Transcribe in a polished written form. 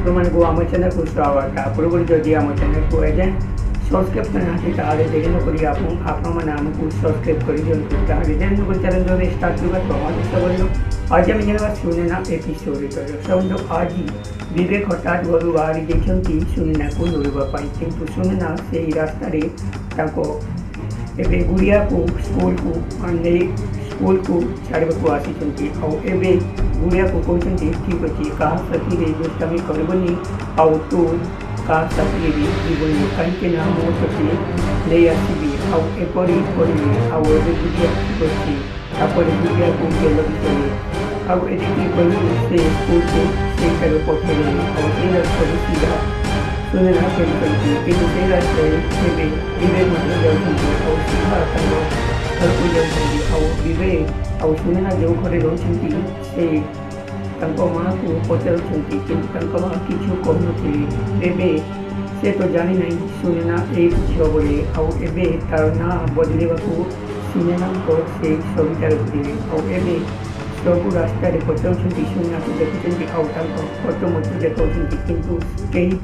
ଆପଣମାନଙ୍କୁ ଆମ ଚ୍ୟାନେଲକୁ ସ୍ୱାଗତ। ତା ପୂର୍ବରୁ ଯଦି ଆମ ଚ୍ୟାନେଲକୁ ଏଯାଏଁ ସବସ୍କ୍ରାଇବ୍ କରିନାହାନ୍ତି, ତାହେଲେ ଦେରି ନକରି ଆପଣମାନେ ଆମକୁ ସବସ୍କ୍ରାଇବ୍ କରିଦିଅନ୍ତୁ। ତାହେଲେ ଦେରି ନକରି ଚାଲନ୍ତୁ, ଏବେ ଷ୍ଟାର୍ଟ କରିବା ପ୍ରମାଣ ବଳିବ। ଆଜି ଆମେ ଜାଣିବା ସୁନେନା ଏପିସୋଡ଼। ଦର୍ଶକ ବନ୍ଧୁ, ଆଜି ବିବେକ ହଠାତ୍ ଘରୁ ବାହାରି ଯାଇଛନ୍ତି ସୁନେନାକୁ ଲୋଡ଼ିବା ପାଇଁ, କିନ୍ତୁ ସୁନେନା ସେଇ ରାସ୍ତାରେ ତାଙ୍କ ଏବେ ଗୁଡ଼ିଆକୁ ସ୍କୁଲକୁ ନେଇ ସ୍କୁଲକୁ ଛାଡ଼ିବାକୁ ଆସିଛନ୍ତି। ଆଉ ଏବେ ଗୁଡ଼ିଆକୁ କହୁଛନ୍ତି, ଠିକ୍ ଅଛି, କାହା ସାଥିରେ ଦୁଷ୍ଟାମି କରିବନି ଆଉ ତୁ କାହା ସାଥିରେ ବି ଯିବୁନି, କାହିଁକି ନା ମୁଁ ତୋତେ ନେଇ ଆସିବି। ଆଉ ଏପରି କହିଲେ ଆଉ ଏବେ ଗୁଡ଼ିଆ ଠିକ୍ ଅଛି। ତାପରେ ଗୁଡ଼ିଆକୁ ଗେଲ କଲେ ଆଉ ଏତିକି କହିକି ସେ ସ୍କୁଲକୁ ସେଇଠାରୁ ପଠେଇଦେଲେ। ଆଉ ସେଇ ରାସ୍ତାରେ ସିଧା ସୁନେନା ଫେରୁଛନ୍ତି, କିନ୍ତୁ ସେଇ ରାସ୍ତାରେ ଏବେ ବିବେକ ମଧ୍ୟ ଯାଉଛନ୍ତି ଆଉ ସିଧା ତାଙ୍କ ଘରକୁ ଯାଉଛନ୍ତି। ଆଉ ବିବେକ ଆଉ ସୁନେନା ଯେଉଁ ଘରେ ରହୁଛନ୍ତି, ସେ ତାଙ୍କ ମାଆକୁ ପଚାରୁଛନ୍ତି, କିନ୍ତୁ ତାଙ୍କ ମା କିଛି କହୁନଥିଲେ। ଏବେ ସେ ତ ଜାଣିନାହିଁ ସୁନେନା ଏଇ ଝିଅ ବୋଲି। ଆଉ ଏବେ ତାର ନାଁ ବଦଳିବାକୁ ସୁନେନାଙ୍କ ସେଇ ସବିତା ରଖିଥିଲେ। ଆଉ ଏବେ ସବୁ ରାସ୍ତାରେ ପଚାରୁଛନ୍ତି, ସୁନେନାକୁ ଦେଖୁଛନ୍ତି ଆଉ ତାଙ୍କ ଫଟୋ ମଧ୍ୟ ଦେଖାଉଛନ୍ତି, କିନ୍ତୁ କେହି